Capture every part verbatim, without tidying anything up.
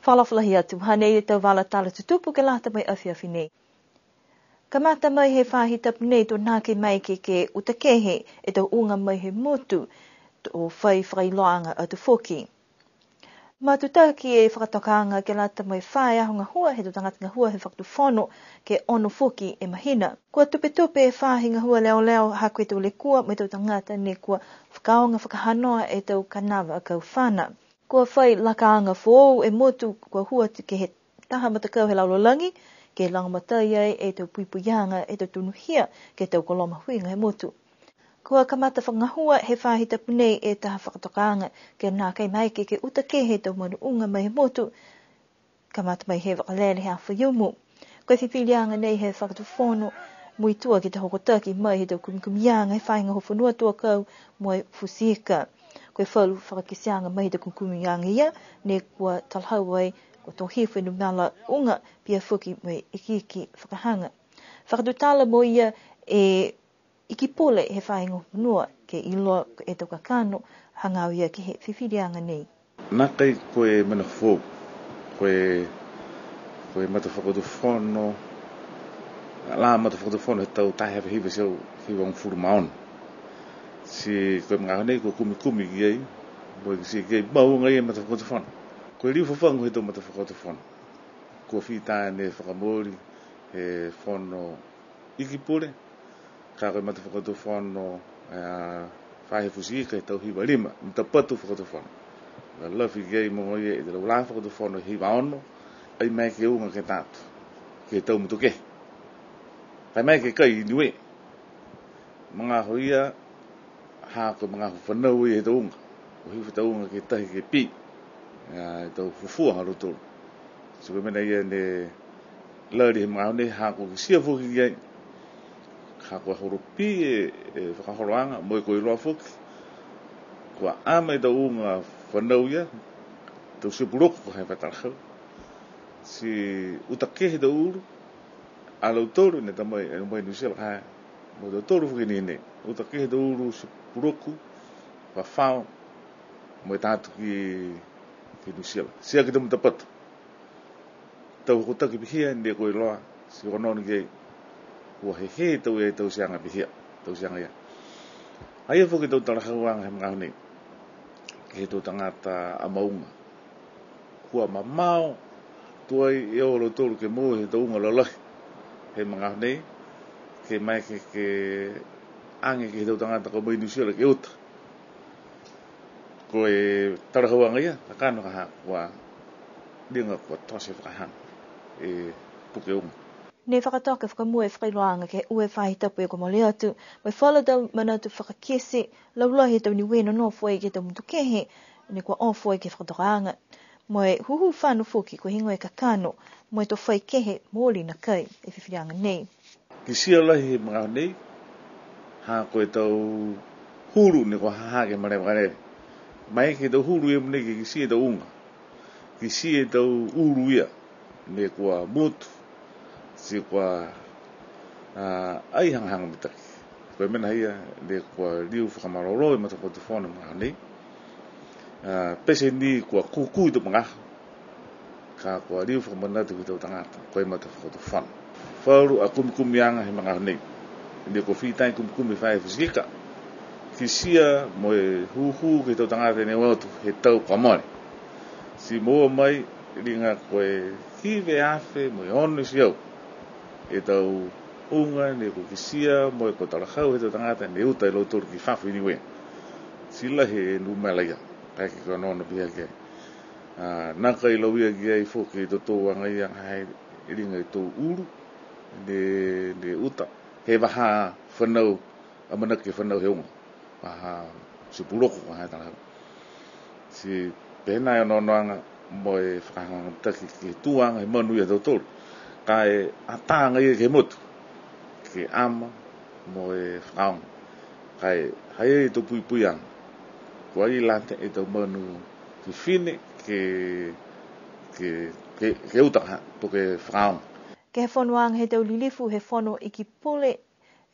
Fakaalofa lahi atu, hanei e tau vala tala tutupu ke lata mo e afiafi nei. Kamata mai he faahi tapu nei to nākai maeke ke uta kehe e tau uga mai he motu, to fai fakailoaaga atu foki. Matutaki e fakatokaaga ke lata mo e fā e aho gahua he tau tagata gahua he fakatufono ke ono foki e mahina. Kua tupetupe e faahi gahua leoleo ha ko e tau lekua mo e tau tagata ne kua fakaaoga fakahanoa e tau kanavaakau fana. Kua fai lakaaga foou e motu kua hū atu ke he taha matakau he lalolagi, ke lagomatai ai e tau puipuiaga e tau tonuhia ke he tau koloa mahuiga he motu. Kua kamata fakagahua he faahi tapu nei e taha fakatokaaga ke nākai maeke ke uta kehe e tau manu uga mai he motu, kamata mai he vakalele he aho Faiumu. Ko e fifiliaga nei he fakatufono muitua ke he hokotaki mai he tau kumikumiaga he faahi gahua fonua, tau akau mo e futi ika. Ko e falu fakakiteaga mai he tau kumikumiaga ia, ne kua talahau ai, kua tohi e numela uga, pihia foki mo e ikiiki fakahaga. Fakatutala mo ia e Iki Pule he faahi gahua fonua, ke iloa e tau kakano hagaao ia ke he fifiliaga nei. Nākai ko e mena foou, ko e, ko e matafakatufono, lā matafakatufono he tau taha e afe hiva e teau hivagofulu ma ono. Ti ko e magaaho nei kua kumikumi ki ai, mo e kitia ki ai, mau agaia e matafakatufono. Ko e liu fafagu he tau matafakatufono. Kua fita ne fakamooli he fono Iki Pule, ka ko e matafakatufono, a, faahi futi ika he tau hiva lima, matapatu fakatufono. Lalafi ki ai mogoia e tau lā fakatufono hiva ono, ai maeke e uga ke ta atu ke he tau motu kehe. Ka e maeke ke kai i Niue. Magaaho ia, ha ko e magaaho fanau ia he tau uga. Kua hifo e tau uga ke tahi ke pī, a, e tau fufua ha lautolu. Ti ko e mena ia ne lali he magaaho nei, ha kua kitia foki ki ai, ha kua holo pī e, e fakaholoaga, mo e kua iloa foki, kua ama e tau uga fanau ia, tau sipu loku ko e fai talahau. Ti uta kehe e tau ulu, a lautolu ne ta mai, e mai Niu Silani, mo lautolu foki ni nei. Uta kehe e tau ulu sipu loku, fafao, mo e ta atu ki, ki Niu Silani. Ti aki tau matapatu. Tau hokotaki pihia ne kua iloa, ti onoono ki ai, kua hehe e tau ia, tauteaga pihia, tauteaga ia. Ha ia foki e tau talahauaga he magaaho nei, ke he tau tagata ama uga. Kua mamao tuai e o lautolu ke moua he tau uga lalahi he magaaho nei, ke maeke ke, ke age ke he tau tagata kua mai Niu Silani ke uta. Ko e talahauaga ia, kakano ka ha kua liga kua tote fakahaga e puke uga. Ne fakatoka fakamua e fakailoaaga ke he ua e faahi tapu kua mole atu, mo e falu tau manatu fakakite, laulahi he tau Niue ne nonofo ai ke he tau motu kehe, ne kua ofo ai ke he fakatokaaga. Mo e hūhū fano foki ko e heigoa e kakano, mo e to fai kehe mooli nakai e fifiliaga nei. Kitia lahi he magaaho nei, ha ko e tau hulu ne kua ha ha ke malē vakalele. Maeke e tau hulu ia mogonei ke kitia e tau uga. Kitia e tau ulu ia, ne kua motu, ti kua, a, ai hagahaga mitaki. Ko e mena ia, ne kua liu fakamalolō e matafakatufono he magaaho nei. A, pete ni kua kūkū e tau magaaho, ka kua liu fakamanatu ke he tau tagata, ko e matafakatufono. Falu a kumikumiaga he magaaho nei. Ne kua fita e kumikumi he faahi futi ika. Kitia mo e hūhū ke he tau tagata ne o atu he tau kua mole. Ti moua mai liga ko e hiva e afe mo e ono e teau e tau uga ne kua kitia mo e kua talahau he tau tagata ne uta e lautolu ki fafo i Niue. Ti lahi e numela ia, kaeke kua onoono pihia ki ai. A, nākai lauia ki ai foki e totouaga ia ha e liga e tau ulu ne, ne uta. He vahā fanau, amanaki fanau he uga. Vahā sipu loku, vahā talahau. Ti pehē nā e onoonoaga mo e fakahagahaga mitaki ke he tuaga he manu ia ha tautolu. Ka e atā agaia ke he motu, ke ama mo e fakaaoga. Ka e ha i ai e tau puipuiaga, kua ai lata e tau manu fifine ke, ke, ke, ke uta ka ha, po ke fakaaoga. Ke he fonoaga he tau lilifu he Fono Iki Pule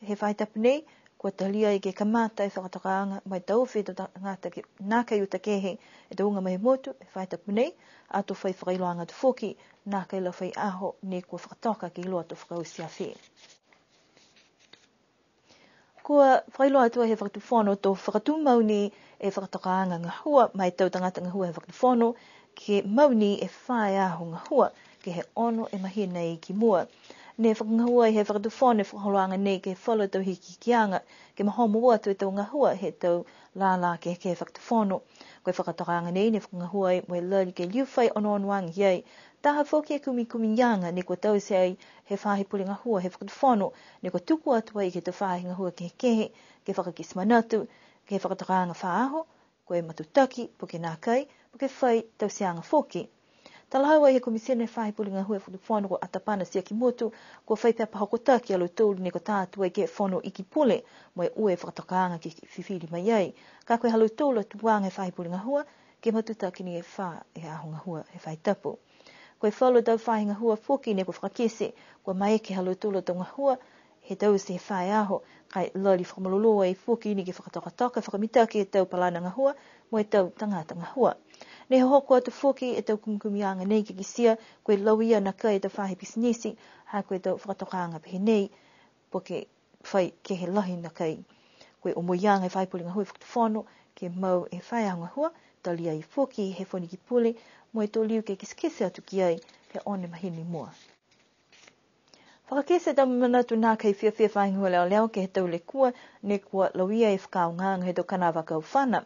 he faahi tapu nei, Kua talia ai ke kamata e fakatokaaga mo e taofi e tau tagata ke nākai uta kehe e tau uga mai he motu he faahi tapu nei, ato fai fakailoaaga atu foki nākai la fai aho ne kua fakatoka ki loto fakaoti afe. Kua fakailoa atu he Fakatufono to fakatumau ni e fakatokaaga gahua ma e tau tagata gahua he Fakatufono, ke mau ni e fā e aho gahua ke he ono e mahina ki mua. Ne fakagahua he Fakatufono e fakaholoaga nei ke he falu tau hikihikiaga ke mahomo atu e tau gahua he tau lālā kehekehe he Fakatufono. Ko e fakatokaaga nei ne fakagahua ai mo e lali ke liu fai onoonoaga ki ai. Taha foki e kumikumiaga ne kua taute ai he faahi pule gahua he Fakatufono, ne kua tuku atu ai ke he tau faahi gahua kehekehe ke fakakite manatu ke he fakatokaaga fā aho, ko e matutaki, po ke nākai, po ke fai tauteaga foki. Talahau ai he Komisina he faahi pule gahua he Fakatufono ko Atapana Siakimotu, kua fai pepa hokotaki a lautolu ne kua tā atu ai ke he Fono Ekepule, mo e ua e fakatokaaga ke fifili mai ai. Ka ko e ha lautolu a tuaga he faahi pule gahua, ke matutaki ni e fā e aho gahua he faahi tapu. Ko e falu tau faahi gahua foki ne kua fakakite, kua maeke ha lautolu a tau gahua, he taute he fā e aho, ka e lali fakamalolō ai foki ni ke fakatokatoka, fakamitaki e tau palana gahua, mo e tau tagata gahua. Ne hohoko atu foki e tau kumikumiaga nei ke kitia, ko e lauia nākai e tau faahi pisinisi, ha ko e tau fakatokaaga pehē nei, po ke fai kehe lahi nākai. Ko e omoiaga he faahi pule gahua he Fakatufono, ke mau e fā e aho gahua, talia ai foki he Fono Ekepule, mo e to liu ke kitekite atu ki ai, he ono e mahina i mua. Fakakite e tau manatu nākai fiafia e faahi gahua leoleo ke he tau lekua, ne kua lauia e fakaaogaaga he tau kanavaakau fana.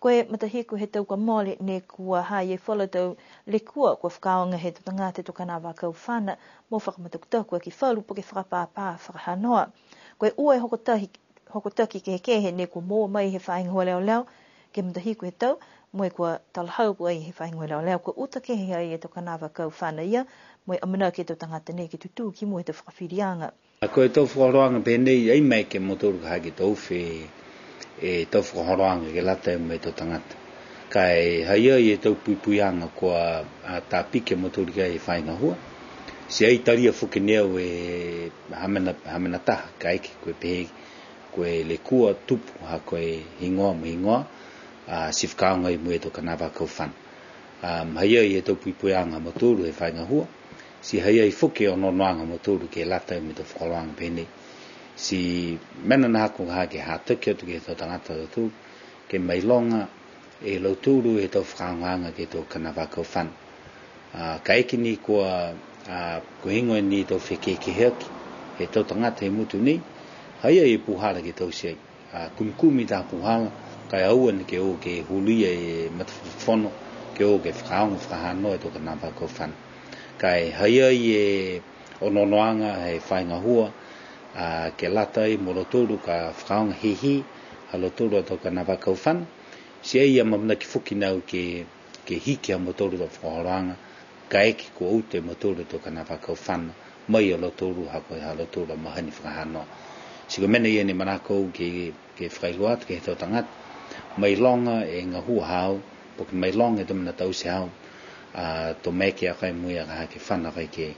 Ko e matahiku he tau kua mole, ne kua ha i ai e falu tau lekua kua fakaaoga he tau tagata he tau kanavaakau fana, mo fakamatakutaku aki falu po ke fakapāpā fakahanoa. Ko e ua e hokotaki, hokotaki kehekehe ne kua moua mai he faahi gahua leoleo, ke he matahiku he tau, mo e kua talahau ai he faahi gahua leoleo, kua uta kehe ai e tau kanavaakau fana ia, mo e amanaki e tau tagata nei ke tutū ki mua he tau fakafiliaga. A ko e tau fakaholoaga pehē nei, ai maeke a mautolu ka ha ke taofi e tau fakaholoaga ke lata mo e tau tagata. Ka e ha i ai e tau puipuiaga kua, a, tapiki a mautolu ki ai he faahi gahua. Ti ai talia foki ni au e ha mena, ha mena taha, kaeke ko e pehē, ko e lekua tupu ha ko e higoa mo e higoa, a, ti fakaaoga ai mo e tau kanavaakau fana. A, ha i ai e tau puipuiaga ha mautolu he faahi gahua. Ti ha i ai foki e onoonoaga ha mautolu ke lata mo e tau fakaholoaga pehē nei. Ti mena nā ha ko e ha ke hataki atu ke he tau tagata ha tautolu, ke mailoga e lautolu e tau fakaaogaaga ke he tau kanavaakau fana. A, kaeke ni kua, a, ko e heigoa ni e tau fekehekeheaki he tau tagata he motu nei, ha i ai e puhala ke taute ai. A, kumikumi taha puhala, ka e aua ni ke o ke huluia e matafakatufono, ke o ke fakaaoga fakahanoa e tau kanavaakau fana. Ka e ha i ai e onoonoaga he faahi gahua, a, ke lata ai mo lautolu ka fakaaoga hehe ha lautolu a tau kanavaakau fana. Ti ai amaamanaki foki ni au ke, ke hiki ha mautolu a tau fakaholoaga, kaeke kua uta e mautolu a tau kanavaakau fana, mai ia lautolu ha ko e ha lautolu a mahani fakahanoa. Ti ko e mena ia ne manako au ke, ke fakailoa atu ke he tau tagata, mailoga e gahua haau, po ke mailoga e tau mena taute haau, a, to maeke a koe mo e a ka ha ke fana a koe ke,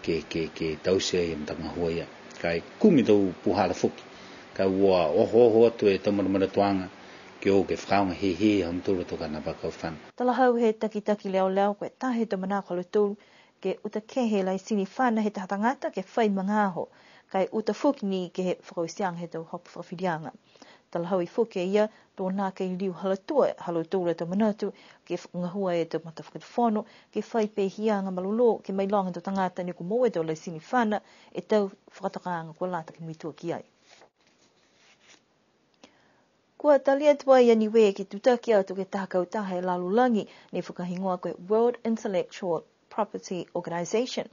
ke, ke, ke taute ai e matagahua ia. Ka e kumi tau puhala foki, ka ua ohooho atu e tau manamanatuaga, ke o ke fakaaoga hehe ha mautolu a tau kanavaakau fana. Talahau he takitaki leoleo, ko e taha he tau manako ha lautolu, ke uta kehe e laisini fana he taha tagata ke fai magaaho, ka e uta foki ni ke he fakaotiaga he tau hopo fakafiliaga. Talahau ai foki e ia, to nākai liu ha lautolu, ha lautolu a tau manatu, ke fakagahua e tau matafakatufono, ke fai peehiaga malolō, ke mailoga e tau tagata ne kua moua e tau laisini fana, e tau fakatokaaga kua lata ke muitua ki ai. Kua talia tuai a Niue ke tutaki atu ke he taha kautaha he lalolagi, ne fakahigoa ko e World Intellectual Property Organization.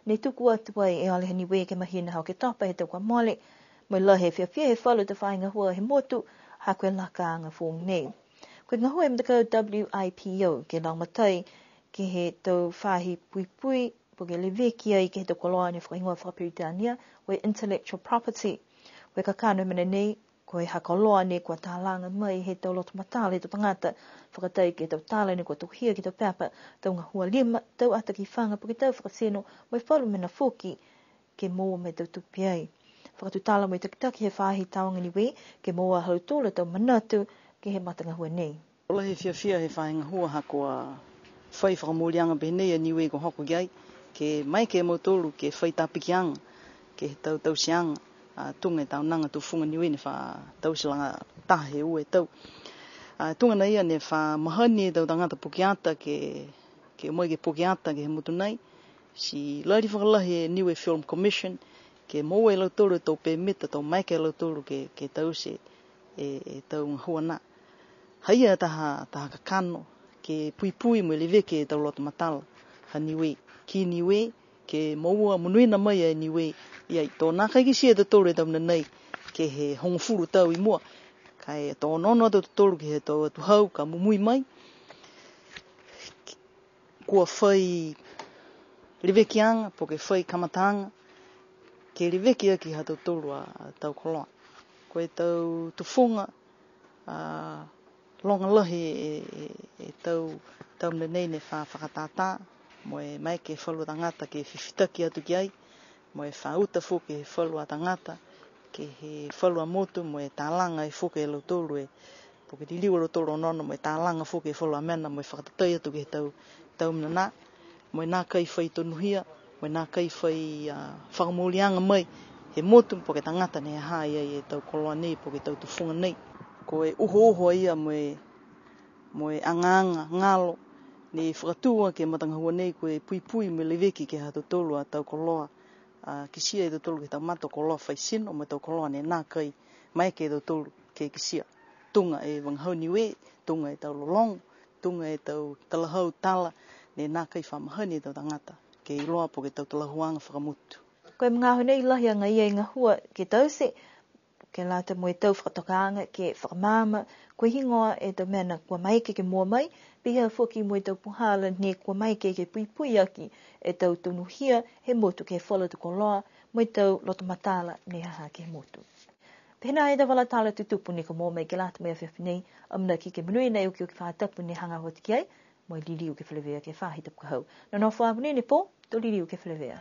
Ne tuku atu ai e Ole ha Niue ke he mahina ha Oketopa he tau kua mole, mo e lahi e fiafia he falu tau faahi gahua he motu, ha ko e lakaaga foou nei. Ko e gahua he matakau W I P O ke lagomatai ke he tau faahi puipui, po ke leveki ai ke he tau koloa ne fakahigoa fakaperitania, ko e intellectual property. Ko e kakano he mena nei, ko e ha koloa ne kua talaga mai he tau loto matala he tau tagata, fakatai ke he tau tala ne kua tohia ke he tau pepa, tau gahua lima, tau ata kifaga, po ke tau fakatino, mo e falu mena foki, ke moua mo e tau tupe ai. Fakatutala mo e takitaki he faahi tāoga Niue, ke moua ha lautolu a tau manatu ke he matagahua nei. Lahi e fiafia he faahi gahua ha kua fai fakamooliaga pehē nei a Niue kua hoko ki ai, ke maeke a mautolu ke fai tapikiaga ke he tau tauteaga, a, tuga e tau aga tufuga Niue ne fa taute lagataha he ua e tau. A, tuga na ia ne fa mahani e tau tagata pukeata ke, ke o mai ke pukeata ke he motu nei, ti lali fakalahi e Niue Film Commission, ke moua e lautolu e tau pemita, to maeke a lautolu ke, ke taute e, e tau gahua na. Ha ia taha, taha kakano, ke puipui mo e leveki e tau loto matala ha Niue, ki Niue, ke moua monuina mai a Niue, ia i to nākai kitia e tautolu e tau mena nei, ke he hogofulu tau i mua, ka e to onoono a tautolu ke he tau atuhau, ka mumui mai, kua fai levekiaga, po ke fai kamataaga, ke leveki aki ha tautolu a, a tau koloa. Ko e tau tufuga, a, loga lahi e, e, e tau, tau mena nei ne fa fakatātā, mo e maeke e falu a tagata ke fifitaki atu ki ai, mo e fa uta foki e falu a tagata, ke he falu a motu, mo e talaga ai foki e lautolu e, po ke liliu a lautolu onoono, mo e talaga foki e falu a mena, mo e fakatatai atu ke he tau, tau mena na, mo e nākai fai tonuhia, mo e nākai fai, a, fakamooliaga mai he motu, po ke tagata ne ha ha i ai e tau koloa nei, po ke tau tufuga nei. Ko e uhouho a ia mo e, mo e agaaga galo, ne fakatū aki e matagahua nei ko e puipui mo e leveki ke he ha tautolu a tau koloa, a, kitia e tautolu ke he tau mata koloa fai tino, mo e tau koloa ne nākai maeke e tautolu ke kitia. Tuga e vagahau Niue, tuga e tau lologo, tuga e tau talahau tala, ne nākai fa mahani e tau tagata ke iloa po ke tau talahauaga fakamotu. Ko e magaaho nei lahi agaia e gahua ke taute, ke lata mo e tau fakatokaaga ke fakamaama, ko e heigoa e tau mena kua maeke ke moua mai, pihia foki mo e tau puhala ne kua maeke ke puipui aki e tau tonuhia he motu ke he falu a tau koloa, mo e tau loto matala ne ha ha ke he motu. Pehē nā e tau vala tala tutupu ne kua moua mai ke lata mo e afiafi nei, amanaki ke monuina e okioki faahi tapu ne hagaao atu ki ai, mo e liliu ke feleveia ke he faahi tapu ka hau. Nonofo ā mo e pō, to liliu ke feleveia.